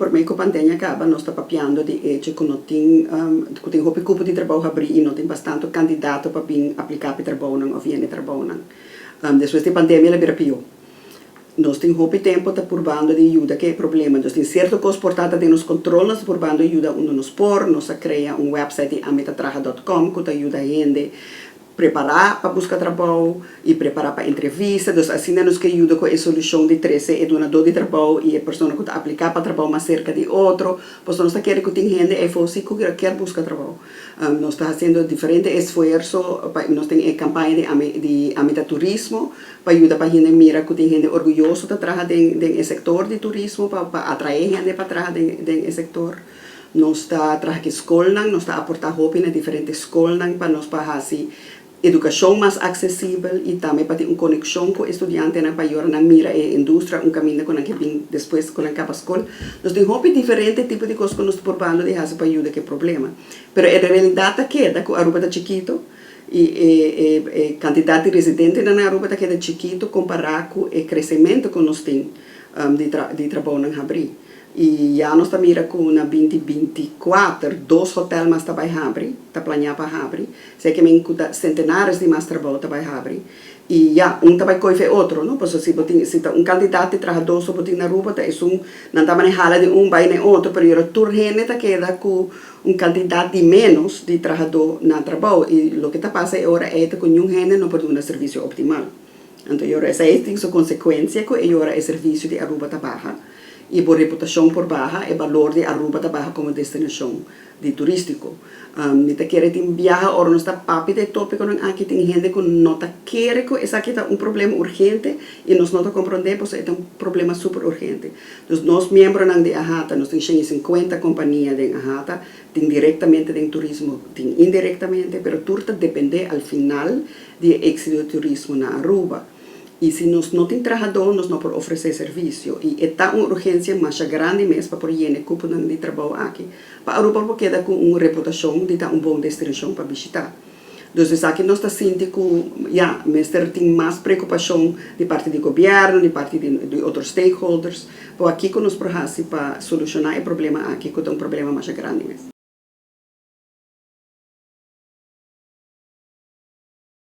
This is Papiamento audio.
Promé ku pandemia kaba nos ta papiando di echo ku no tin ku tin hopi kupo di trabou habrí i no tin bastantu kandidato pa bin apliká pa e trabounan òf yena e trabounan. Despues di pandemia el a bira pió. Nos tin hopi tempu ta purbando di yuda ku e problema. Nos tin sierto kos por ta ta den nos kontrol, nos ta purbando yuda unda nos por. Nos a krea un wèpsait di amitatraha dòt kòm ku ta yuda hende Prepará pa buska trabou i prepará pa entrevista. Dus asina nos ke yuda ku e solushon di trese e dunadó di trabou i e persona ku ta apliká pa trabou mas serka di otro. Pasobra nos ta kere ku tin hende ei for si ku kier buska trabou. Nos ta hasiendo diferente esfuerso pa nos tin e kampaña di Ami di Ami ta Turismo pa yuda pa hende mira ku tin hende orguyoso ta traha den den e sektor di turismo pa pa atraé hende pa traha den den e sektor. Nos ta traha ki skolnan, nos ta aportá hopi na diferente skolnan pa nos pa hasi edukashon mas aksesibel i tambe pa tin un konekshon ku e studiantenan pa yora nan mira e industria un kaminda ku nan ke bin despues ku nan kaba skol. Nos tin hopi diferente tipo di kos ku nos ta purbando di hasi pa yuda ku e problema. Pero e realidat ta keda ku Aruba ta chikito i e e kantidat di residentenan na Aruba ta keda chikito kompará ku e kresementu ku nos tin di di trabounan habrí. I ya nos ta mira ku na 2024 dos hotel mas ta bai habri, ta planeá pa habri. Esei ke men ku ta sentenares di mas trabou ta bai habri. I ya, un ta bai koife e otro, no? Pasobra si bo tin, si ta un kantidat di trahadó so bo tin na Aruba, ta esun nan ta manehá la di un bai na e otro, pero yora tur hende ta keda ku un kantidat di ménos di trahadó na trabou. I loke ta pasa e ora ei ta ku niun hende no por duna servisio optimal. Anto yora esei tin su konsekuensia ku e yora e servisio di Aruba ta baha i bo reputashon por baha, e balor di Aruba ta baha komo destinashon di turístiko. Mi ta kere tin biaha ora nos ta papia di e tópikonan aki tin hende ku no ta kere ku esaki ta un problema urgente i nos no ta komprondé pasobra e ta un problema super urgente. Dus nos miembronan di AHATA, nos tin 150 kompania den AHATA, tin direktamente den turismo, tin indirektamente, pero tur ta dependé al final di e éxito di turismo na Aruba. Y si nos no tin trahadó, nos no por ofrecé servicio. Y e ta un urgencia masha grandi mes pa por yena e cuponan di trabou aki, pa Aruba por keda cu un reputacion di ta un bon destinacion pa bishita. Dus esaki nos ta sinti cu, ya, mester tin mas preocupacion di parti di gobierno, di parti di otro stakeholders, pa wak kico nos por haci pa soluciona e problema aki, cu ta un problema masha grandi mes.